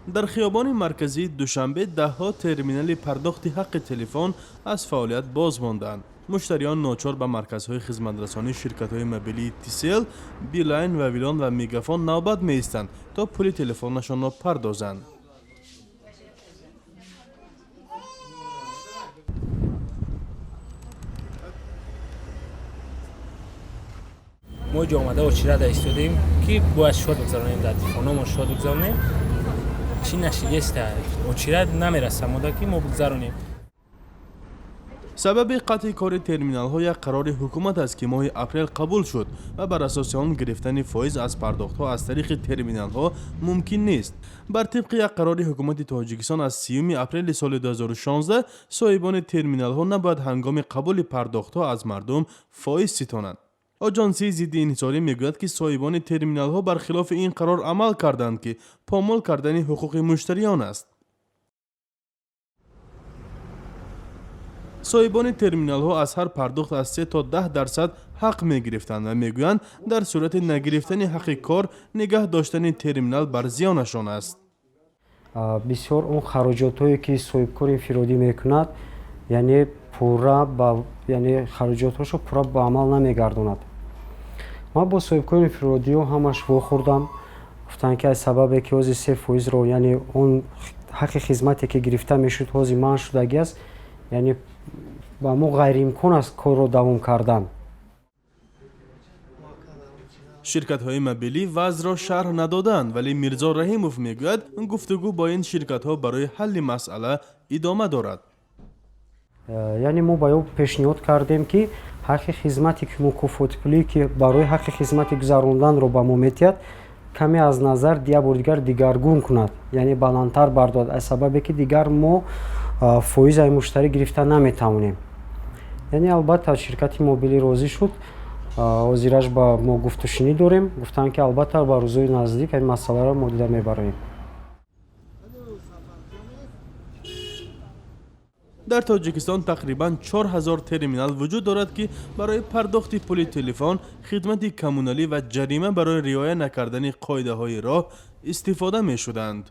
Дар хиёбони марказии Душанбе даҳҳо терминали пардохти ҳаққи телефон аз фаъолият боз мондаанд. Муштариён ночор ба марказҳои хизматрасонии ширкатҳои мобилии Тисел, Билайн, Вавилон ва Мегафон навбат меистанд, то пули телефонашонро пардозанд. Мо ҷо омада очирада истодем, ки бояд шод бигзаронем, дар хонамо шод бигзаронем. Чӣ нашидеста, очирад намераса мода, ки мо бигзаронем. Сабаби қатъи кори терминалҳо як қарори ҳукумат аст, ки моҳи апрел қабул шуд ва бар асоси он гирифтани фоиз аз пардохтҳо аз тариқи терминалҳо мумкин нест. Бар тибқи як қарори ҳукумати Тоҷикистон аз 30 апрели соли 2016, соҳибони терминалҳо набояд ҳангоми қабули пардохтҳо аз мардум фоиз ситонанд. Оҷонсии зидди инҳисорӣ мегӯяд, ки соҳибони терминалҳо бар хилофи ин қарор амал карданд, ки помол кардани ҳуқуқи муштариён аст. Соҳибони терминалҳо аз ҳар пардохт аз 3 то 10% ҳақ мегирифтанд ва мегӯянд, дар сурати нагирифтани ҳаққи кор нигаҳ доштани терминал бар зиёнашон аст. Бисёр он хароҷотҳое, ки соҳибкори инфиродӣ мекунад, яъне пурра ба яъне хароҷотҳошо пурра ба амал намегардонад. Ман бо соҳибкори инфиродиҳо ҳамаш вохӯрдам, гуфтанд, ки аз сабабе ки ҳозир 3 фоизро, яъне он ҳаққи хизмате, ки гирифта мешуд, ҳозир манъ шудагӣ аст, яъне ба мо ғайриимкон аст корро давом кардан. Ширкатҳои мобилӣ вазъро шарҳ надоданд, вале Мирзо Раҳимов мегӯяд, гуфтугӯ бо ин ширкатҳо барои ҳалли масъала идома дорад. Яъне мо ба ё пешниҳод кардем, ки ҳаққи хизмате, ки мукофоти пулӣ, ки барои ҳаққи хизмати гузаронданро ба мо метиҳад, каме аз назар як бори дигар дигаргун кунад, яъне баландтар бардорад, аз сабабе ки дигар мо фоиз ай муштарӣ гирифта наметавонем. Яъне албатта ширкати мобилӣ розӣ шуд. Ҳозираш ба мо гуфтушунӣ дорем, гуфтанд, ки албатта ба рӯзҳои наздик ин масъаларо мо дида мебароем. Дар Тоҷикистон тақрибан 4000 терминал вуҷуд дорад, ки барои пардохти пули телефон, хидмати коммуналӣ ва ҷарима барои риоя накардани қоидаҳои роҳ истифода мешуданд.